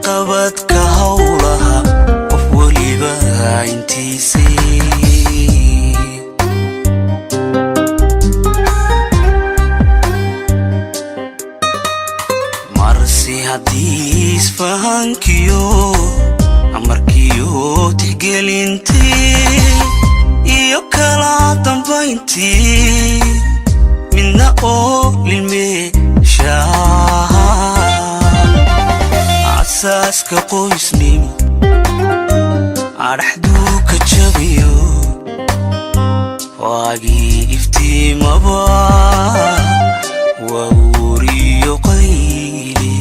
Qabadka howlaha qof weliba intiisii. Marse haddii isfahankiyo amarkiyo tixgelintii iyo kala dambayntii midna oo lilmeesha, asaaska qoysnimo adhaxduu ka jabiyo, waagii iftiimaba waa wuriyo qayli.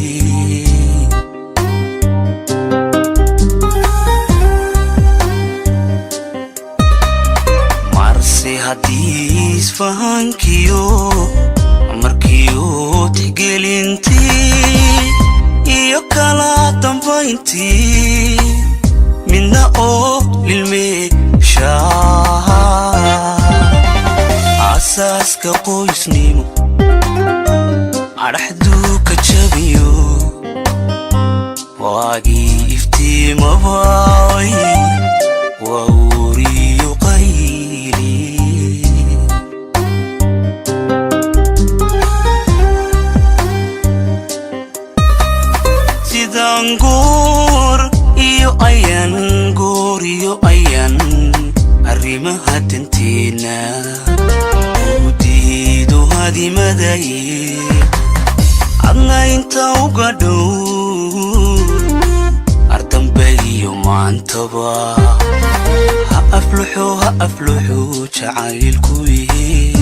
Marse haddii isfahankiyo amarkiyo tixgelintii iyo kala dambayntii midna oo lilmeesha, asaaska qoysnimo adhaxduu ka jabiyo, waagii iftiimabay waa wuriyo qayli. Sidaan goor iyo ayan, goor iyo ayan, arrimaha danteena ugu diido hadimaday, adna inta uga dhow ardambe iyo maantaba ha afluxo, ha afluxo jacaylku yihi.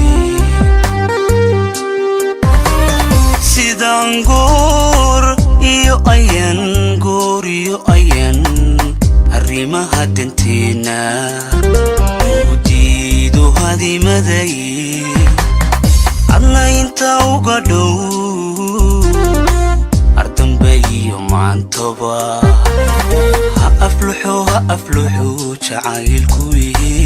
Sidaan goor iyo ayan, goor iyo ayan, arrimaha danteena ugu diido hadimaday, adna inta uga dhow ardambe iyo maantaba ha afluxo, ha afluxo jacaylku yihi.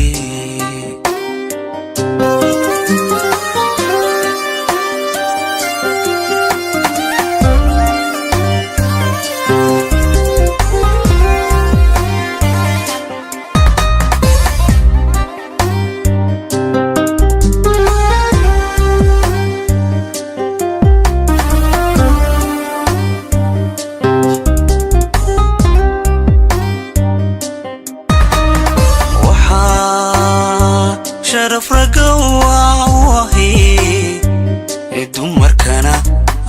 Waxaa sharaf raga waahi ee dumarkana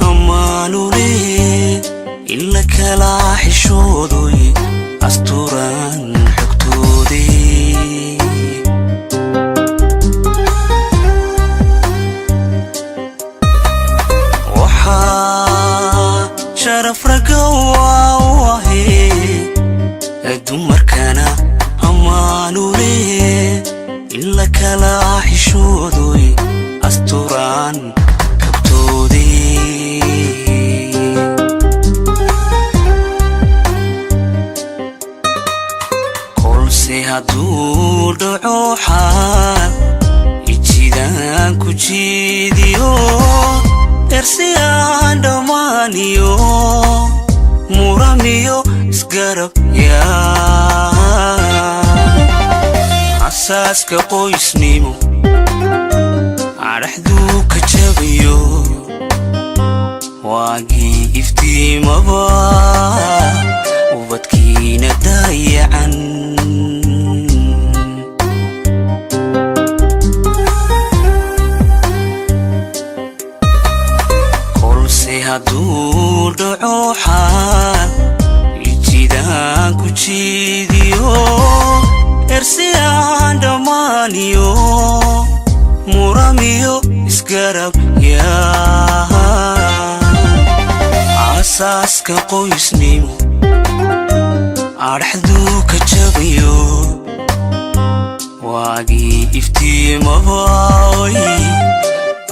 ammaanu leh in la kala xishoodoy asturan xogtoodii. Waxaa sharaf raga waahi ee dumarkana ammaanu leh in la kala xishoodoy asturaan xogtoodii. Kolse hadduu dhaco xaal ijidaan ku jiidiyo, ersi aan dhammaaniyo, muramiyo isgarab yaa, asaaska qoysnimo adhaxduu ka jabiyo, waagii iftiimaba ubadkiina dayacan. Kolse hadduu dhaco xaal ijidaan ku jiidiyo, ersi aan dhammaaniyo, muramiyo isgarab yaa, asaaska qoysnimo adhaxduu ka jabiyo, waagii iftiimabay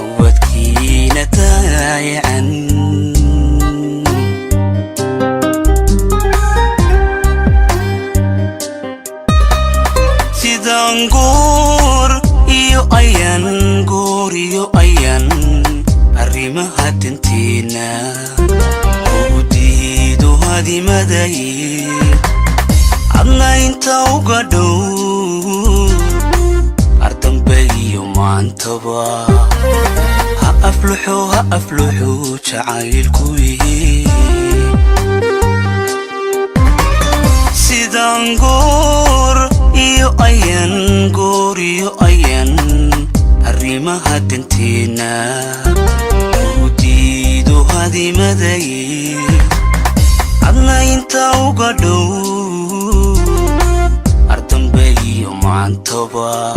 ubadkiina daayacan. Sidaan goor iyo ayan, goor iyo ayan, arrimaha danteena ugu diido. hadimaday, adna inta uga dhow ardambe iyo maantaba. Ha afluxo, ha afluxo jacaylku yihi. Sidaan goor iyo ayan, goor iyo ayan, arrimaha danteena u diido hadimaday, adna inta uga dhow ardambe iyo maantaba.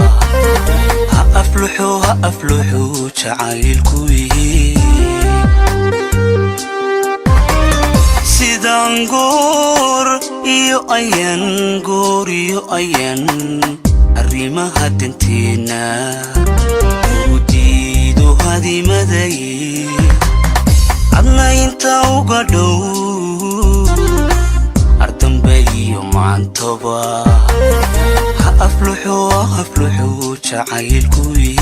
Ha afluxo, ha afluxo jacaylku yihi. Sidaan goor iyo ayan, goor iyo ayan, arrimaha danteena u diido hadimaday, adna inta uga dhow ardambe iyo maantaba. Ha afluxo, ha afluxo jacaylku yihi.